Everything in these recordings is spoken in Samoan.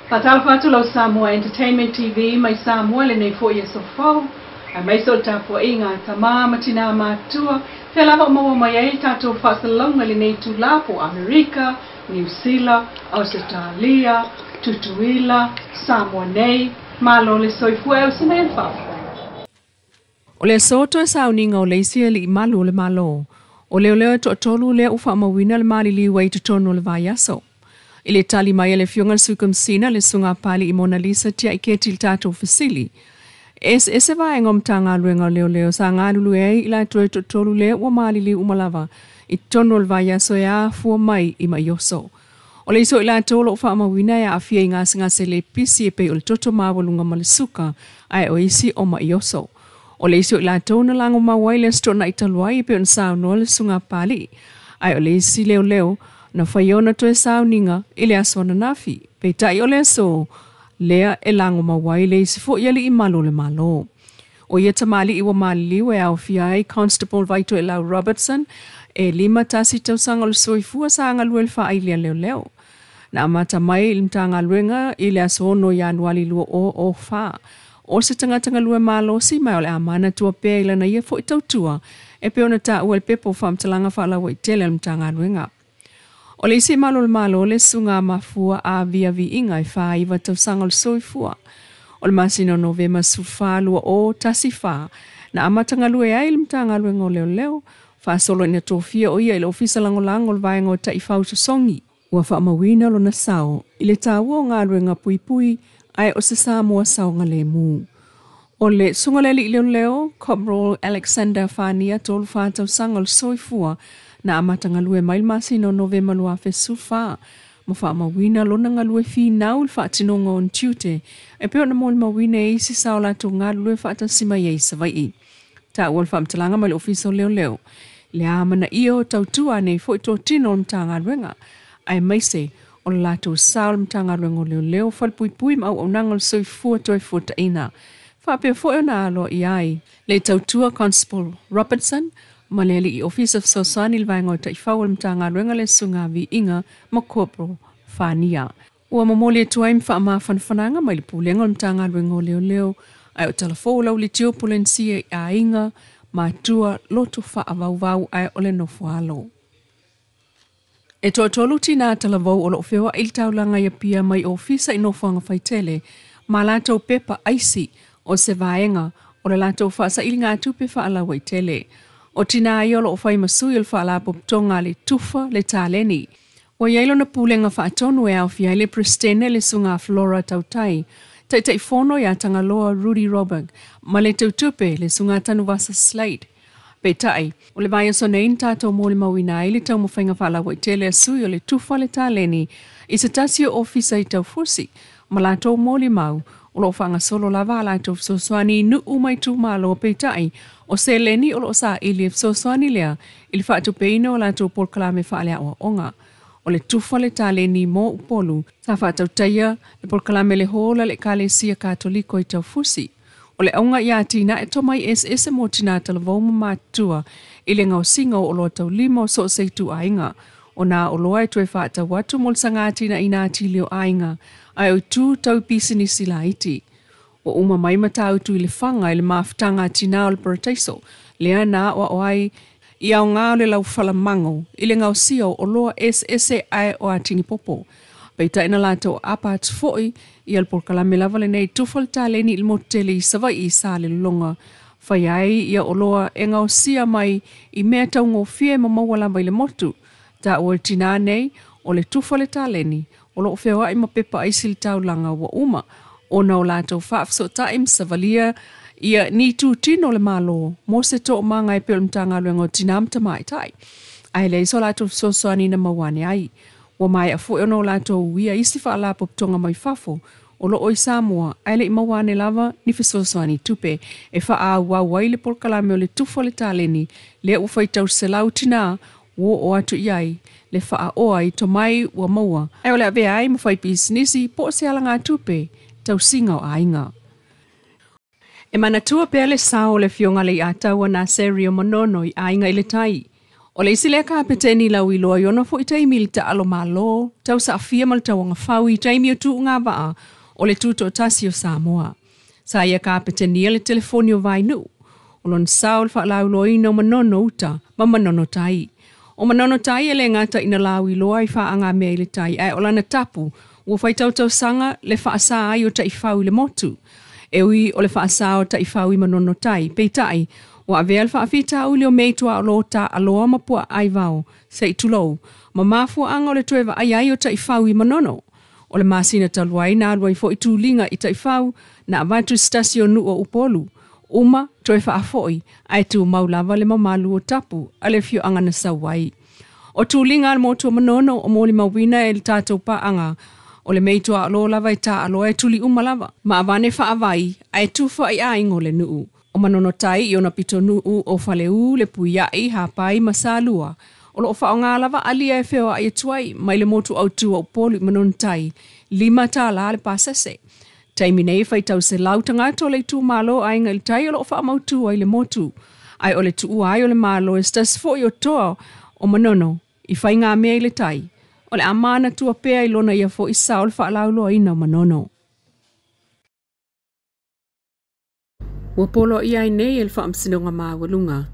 Faatalofa atu lau Samoa Entertainment TV mai Samoa lenei foi aso fou, aemaise o le tapuaiga a tama ma tinā matutua, fea lava o maua mai ai le tatou faasalalauga i lenei itulā po o Amerika, Niu Sila, Ausetalia, Tutuila, Samoa nei, malo le soifua e usi mai le faafofoga. O le aso toe sauniga o le isi alii malu o le Malo, o leoleo e toatolu lea ua faamauina le maliliu ai i totonu o le vaiaso. I le tali mai a le Afioga i le Sui Komesina le Susuga a Papali'i Monalisa Tiaiketi i le tatou fesili, e eseese vaega o Matagaluega o Leoleo sa galulue ai i latou e toatolu lea ua maliliu uma lava i totonu o le vaiaso e afua mai i Maioso. O le isi o i latou o lo o faamauina e aafia i gasegase le pisi e pei o le toto maualuga ma le suka, ae o isi o maioso. O le isi o i latou na lagomau ai le Aso Toonai talu ai e pei ona saunoa le Susuga a Papali'i, ae o le isi leoleo na fai ona toe sauniga i le aso ananafi, peitai o le aso lea e lagomau ai le isi foi alii malu o le Malo. O ia tamalii ua maliliu e aofia ai Constable Vaitoelau Robertson, e 51 tausaga o le soifua sa galue i le faaili a leoleo. Na amata mai i le Matagaluega i le aso 6 Ianuari 2004. O se tagata galue malosi ma o le a manatua pea i lana ia foi tautua e pei ona taua i le pepa o faamatalaga faalauaitele a le Matagaluega. O le isi malu o le Malo le Susuga a Mafua a Viaviiga e 49 tausaga o le soifua. O le masina o Novema 14 2014 na amata galue ai i le Matagaluega o Leoleo, faasolo ina tofia o ia i le Ofisa Lagolago o le Vaega o Taifau Sosogi. Ua faamauina lona sao i le taua o galuega puipui ae o se Samoa saogalemu. O le Susuga i le Alii Leoleo, Corporal Alexander Fania, 34 tausaga o le soifua, na amata galue mai le masina o Novema 2014 ma faamauina lona galue finau i le faatinoga o ona tiute e pei ona molimauina e isi sa o latou galulue faatasi mai ai i Savaii. Taua le faamatalaga mai le Ofisa o Leoleo le amanaia o tautua nei foi totino o le Matagaluega, aemaise o le latou sao i le Matagaluega o Leoleo, Falepuipui ma Auaunaga o le Soifua Toefuataina. Faapea foi ona aloaia ai le tautua Constable Robertson ma le alii Ofisa Fesoasoani i le Vaega o Taifau o le Matagaluega le Susuga a Viiga ma Corporal Fania. Ua momoli atu ai ma faamafanafanaga mai le Pulega o le Matagaluega o Leoleo, ae o talafou lau litio Polenisia i aiga, matua, loto faavauvau ae o le nofoalo. E toatolu tinā talavou o loo feoai i le taulaga i Apia mai ofisa i nofoaga faitele ma latou pepa aisi o se vaega o le latou faasailiga tupe faalauaitele. O tinā ia o loo fai ma sui o le faalapotopotoga a le Tufa le Taleni. Ua i ai lona pulega faatonu e aofia ai le Peresetene le Susuga a Flora Tautai, Taitaifono ia Tagaloa Rudy Roberg ma le Teutupe le Susuga a Tanuvasa Slade. Peitai, o le vaiaso nei na tatou molimauina ai le taumafaiga faalauaitele a sui o le Tufa le Taleni i se tasi o ofisa i Taufusi ma latou molimau o loo faagasolo lava a latou fesoasoani i nuu ma itumalo, peitai o seleni o loo saili e fesoasoani lea i le faatupeina o latou polokalame faaleaoaoga. O le Tufa le Taleni mo Upolu sa faatautaia le polokalame le hola le Ekalesia Katoliko i Taufusi. O le auga ia atinae tomai eseese mo tinā talavou ma matutua i le gaosiga o oloa taulima o so o se ituaiga. O nā oloa e toe faatau atu mo le sagatinaʻina atili o aiga, ae o itu tau pisinisi laiti. Ua uma mai Matautu i Lefaga i le mafutaga a tinā o le Parataiso, lea na aoao ai i aoga o le laufalamago i le gaosia o oloa eseese ae o atigi popo. Peitai na latou aapa atu foi ia le polokalame lava lenei Tufa le Taleni i le motu tele i Savaii i Salelologa, fai ai ia oloa e gaosia mai i mea taugofie ma maua lava i le motu. Taua le tinā nei o le Tufa le Taleni o loo feoai ma pepa aisi i le taulaga ua uma ona o latou faafesootai ma savalia ia ni itutino o le Malo mo se toomaga e pei o le Matagaluega o Tinā ma Tamaitai, ae leai so latou fesoasoani na maua ane ai. Ua maea foi ona o latou uia isi faalapotopotoga mai fafo o loo i Samoa, ae le'i maua ane lava ni fesoasoani tupe e faaauau ai le polokalame o le Tufa le Taleni lea ua faitau selau tinā ua oo atu i ai le faaoa i tomai ua maua, ae o le avea ai ma fai pisinisi po o se alagatupe tausiga o aiga. E manatua pea le sao o le Afioga a Leiataua Naserio Manono i Aiga i le Tai. O le isi lea kapeteni lauiloa i ona fo'i taimi i le taalo malo, tausaafia ma le tauagafau i taimi o tuugava'a o le tuto'atasi o Samoa. Sa ia kapetenia le telefoni o Vainuu. O lona sao i le faalauiloaina o Manono Uta ma Manono Tai. O Manono Tai e lē gata ina lauiloa i faagamea i le tai, ae o lana tapu ua faitautausaga le faasā ai o taʻifau i le motu. E ui o le faasā o taʻifau i Manono Tai, peitai ua avea le faafitauli o mea i tuaoloō taaloa ma puaa aivao, seʻi tulou, ma mafuaaga o le toe vaai ai o taʻifau i Manono. O le masina talu ai na alu ai foʻi tuliga i taʻifau na avatu i se tasi o nuu o Upolu, uma toe faafoʻi ae tumau lava le mamalu o tapu a le afioaga na sau ai. O tuliga a le motu o Manono o molimauina e le tatou paaga o le mea i tuaoloō lava e taaloa e tuli uma lava ma avane faavai ae tufa i aiga o le nuu. O Manono Tai i ona pitonuu o Faleū, Lepuiai, Hapai ma Salua o loo faaaogā lava alia e feoai atu ai mai le motu autū o Upolu i Manono Tai, $5 le pasese. Taimi nei e faitau selau tagata o le itumalo Aiga i le Tai o loo faamautū ai le motu, ae o le tuua ai o le Malo e se tasi foi o toa o Manono i faigamea i le tai, o le a manatua pea i lona ia foi sao le faalauiloaina o Manono. Ua poloaia ai nei e le Faamasinoga Maualuga,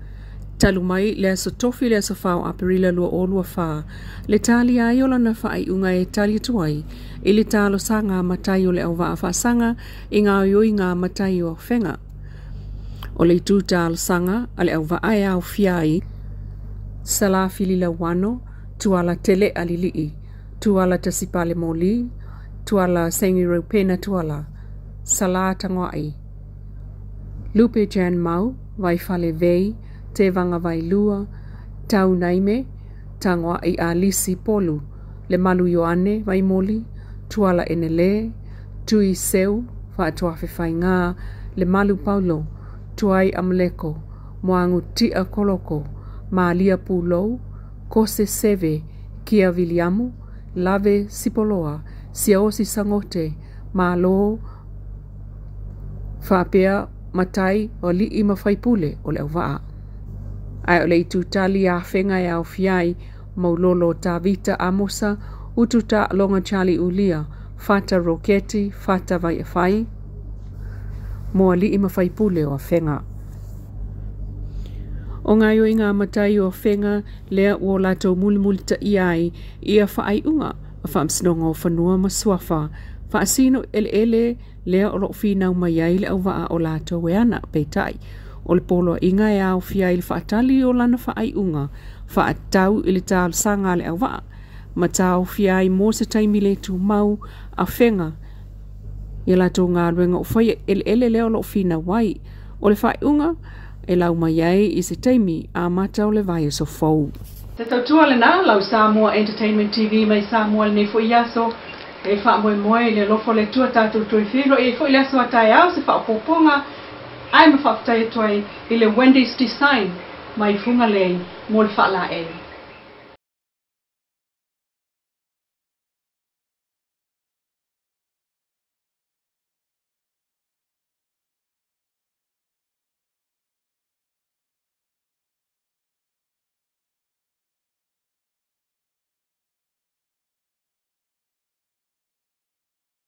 talu mai le aso Tofi le aso 4 o Aperila 2024, le talia ai o lana faaiuga e tali atu ai i le talosaga a matai o le auvaa faasaga i gaoioiga a matai o Afega. O le itu talosaga a le auvaa e aofia ai Sala Fililauano, Tuala Tele'a Lilii, Tuala Tasipale Moli, Tuala Sengi Reupena Tuala, Sala Tagoai, Lupe Jan Mau, Vaifale Vei, Tevaga Vailua, Tau Naime, Tagoai Alisi Polu, Lemalu Ioane Vaimoli, Tuala Enele, Tui Seu, Faatoafefaiga, Lemalu Paulo, Tuai Amaleko, Moagu Tia Koloko, Malia Pulou, Kose Seve, Kia Viliamu, Lave Sipoloa, Siaosi Sagote, Malo faapea matai o alii ma faipule o le auvaa. Ae o le itu tali a Afega e aofia ai Maulolo Tavita Amosa, Utu Taaloga Charlie Ulia, Fata Roketi, Fata Vaiafai, mo alii ma faipule o Afega. O gaoioiga a matai o Afega lea ua o latou mulimulitaia ai ia faaiuga a Faamasinoga o Fanua ma Suafa faasino eleele lea o loo finau mai ai le auvaa o latou e ana. Peitai, o le poloaiga e aofia ai le faatali o lana faaiuga faatatau i le talosaga a le auvaa ma taofia ai mo se taimi le tumau Afega i latou galuega o faia eleele lea o loo finau ai. O le faaiuga e lau mai ai i se taimi amata o le vaiaso fou. Se tautua lena, lau Samoa Entertainment TV mai Samoa lenei foi aso e faamoemoe i le alofa o le Atua tatou toe feiloai ai foi le aso a taeao se faaopoopoga ae ma faafetai atu ai i le Wendy's Design mai Fugalei mo le faalaei.